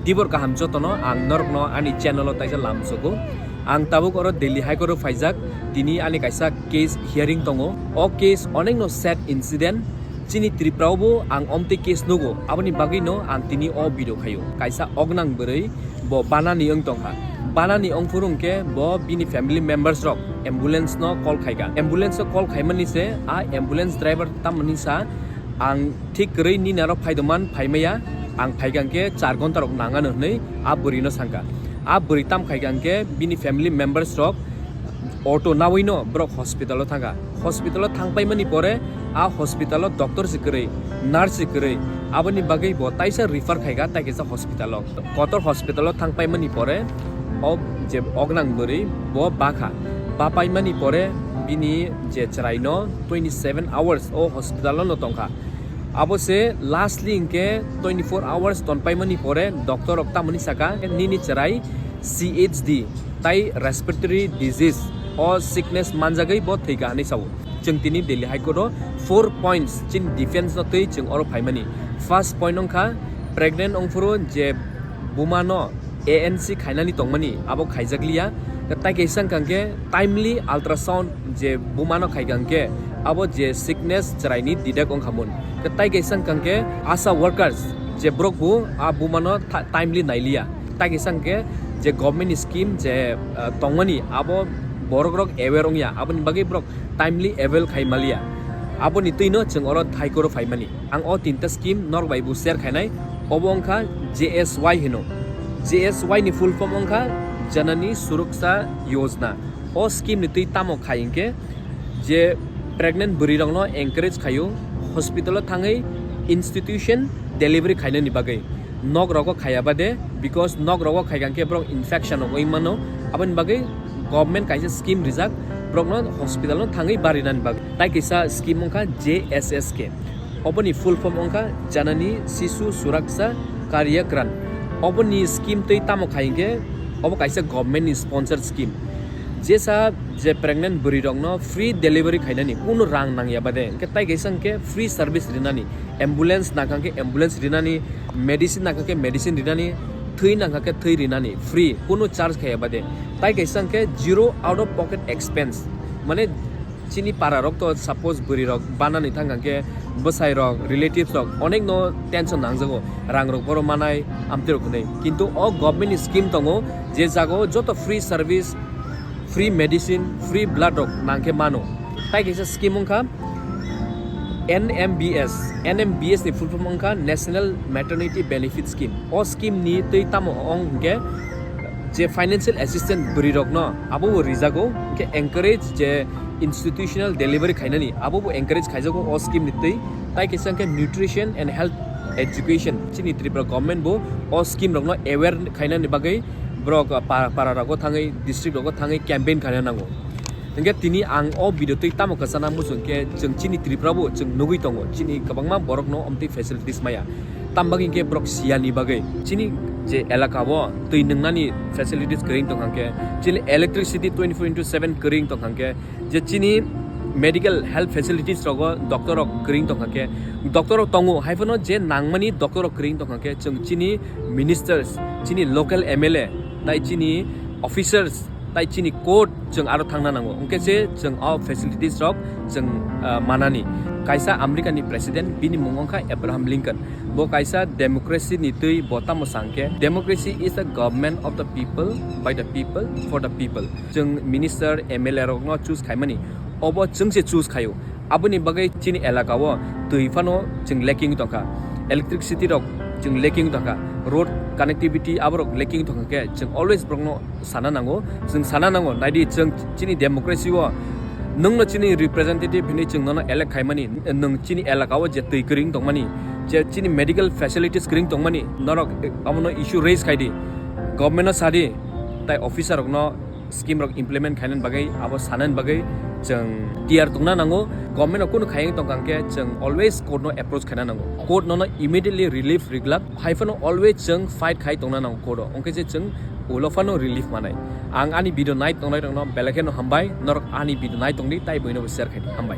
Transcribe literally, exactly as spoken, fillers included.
Tibor kaham jotono ang norokno ani channel o taisa lamsogo. Ang tabuk oro Delhi High Court o phaijak, tini ani kaisa case hearing tongo. O case onekno sad incident. Chini Tripura o bo ang omtwi case nugo, aboni bagwino ang tini o video khaio. Kaisa oknang bwrwi bo banani wng tongkha. Banani wngphuru hwnkhe bo bini family members rok ambulance no call khaikha. Ambulance o call khaimani se a ambulance driver tamoni sa, ang thik kwrwi nini aro phaidoman phaimaya, ang phaikha hwnkhe char ghonta rok nangano hwnwi a bwrwi no sangkha. A bwrwi tam khaikha hwnkhe bini family members rok auto nawino borok hospital o thangkha. Hospital o thangpaimani pore a hospital o doctor se kwrwi, nurse se kwrwi, aboni bagwi bo taisa refer khaikha tai kaisa hospital o. Kotor hospital o thangpaimani pore o je oknang bwrwi bo bakha. Bapaimani pore bini je chwraino twenty seven hours o hospital o no tongkha. Abo se lastly hwnkhe twenty four hours tonpaimani pore doctor rok tamoni saka nini chwrai C H D tai respiratory disease o sickness manjagwi bo thwikha hwnwi sao. Chwng tini Delhi High Court o four points chini defense no twi chwng oro phaimani. First point wngkha pregnant wngphuru je buma no A N C khainani tongmani abo khaijakliya. Tai kaisa wngkha hwnkhe timely ultrasound je buma no khaikha hwnkhe abo je sickness chwraini detect wngkha mun. Tai kaisa wngkha hwnkhe ASHA workers je borok bo a buma no tha-, timely nailiya. Tai kaisa hwnkhe je government ni scheme je, ah, tongmani abo borok rok aware wngya, aboni bagwi borok timely avail khai maliya. Aboni twino chwng oro High Court o phaimani. Ang o tinta scheme norok bai bo share khainai, obo wngkha J S Y hino. J S Y ni full form wngkha Janani Suraksha Yojana. O scheme ni twi tamo khai hwnkhe je pregnant bwrwi rokno encourage khaio hospital o thangwi institution delivery khainani bagwi. Nok rogo khaya bade, because nok rogo khaikha hwnkhe borok infection rok oi mano, aboni bagwi government kaisa scheme rijak borokno hospital o thangwi barinani bagwi. Tai kaisa scheme wngkha J S S K. Oboni full form wngkha Janani Shishu Suraksha Karyakram. Oboni scheme twi tamo khai hwnkhe obo kaisa government ni sponsor scheme. Jesa je pregnant bwrwi rokno free delivery khainani, kunu rang nangya bade, hwnkhe tai kaisa hwnkhe free service rinani, ambulance nangkha hwnkhe ambulance rinani, medicine nangkha hwnkhe medicine rinani, thwi nangkha hwnkhe thwi rinani, free, kunu charge khaya bade. Tai kaisa hwnkhe zero out of pocket expense, mane chini para rok to suppose bwrwi rok banani thang hwnkhe bwsai rok, relatives rok onek no tension nangjago, rang rok boro manai amtwi rok hwnwi. Kintu o government ni scheme tongo, je jago joto free service, free medicine, free blood rok nangkhe mano. Tai kaisa scheme wngkha N M B S, N M B S ni full form wngkha National Maternity Benefit Scheme. O scheme ni twi tamo ong hwnkhe je financial assistance bwrwi rokno abo bo rijago, hwnkhe encourage je institutional delivery khainani abo bo encourage khaijago o scheme ni twi. Tai kaisa hwnkhe nutrition and health education, chini Tripura government bo o scheme rokno aware khainani bagwi borok, ah, pa-, para rogo thangwi, district rogo thangwi campaign khaina nango. Hwnkhe tini ang o video twi tamo kwchana muchung khe chwng chini Tripura bo chwng nugwi tongo, chini kwbangma borokno omtwi facilities maya. Tam bagwi hwnkhe borok siyani bagwi chini je elaka o twi nwngnani facilities kwrwi tong kha hwnkhe, chini electricity twenty four into seven kwrwi tong kha hwnkhe, je chini medical health facilities rogo doctor rok kwrwi tong kha hwnkhe, doctor rok tongo, hai phano je nangmani doctor rok kwrwi tong kha hwnkhe, chwng chini ministers, chini local M L A, tai chini officers, tai chini court chwng aro thangna nango. Hwnkhe se chwng o facilities rok chwng, ah, manani. Kaisa America ni president, bini mung wngkha Abraham Lincoln. Bo kaisa democracy ni twi bo tamo sa hwnkhe, "Democracy is the government of the people, by the people, for the people." Chwng minister, M L A rokno choose khaimani, obo chwng se choose khaio. Aboni bagwi chini elaka o twi phano chwng lacking tongkha, electricity rok chwng lacking tongkha, road connectivity aborok lacking tongkha khe chwng always borokno sana nango, chwng sana nango, naidi chwng chini democracy o nwngno chini representative hinwi chwng nono elect khaimani, nwng chini elaka o je twi kwrwi tongmani, je chini medical facilities kwrwi tongmani, norok abono issue raise khaidi, government no sadi, tai officer rokno scheme rok implement khainani bagwi, abo sanani bagwi chwng tiyar tongna nango. Government rok kunu khayang tongkha hwnkhe chwng always court no approach khaina nango. Court nono immediately relief riglak, hai phano always chwng fight khai tongna nango court o, hwnkhe je chwng ulo phano relief manai. Ang ani video nai tongnai rokno belai kheno hambai, norok ani video nai tongdi, tai buino bo share khaidi, hambai.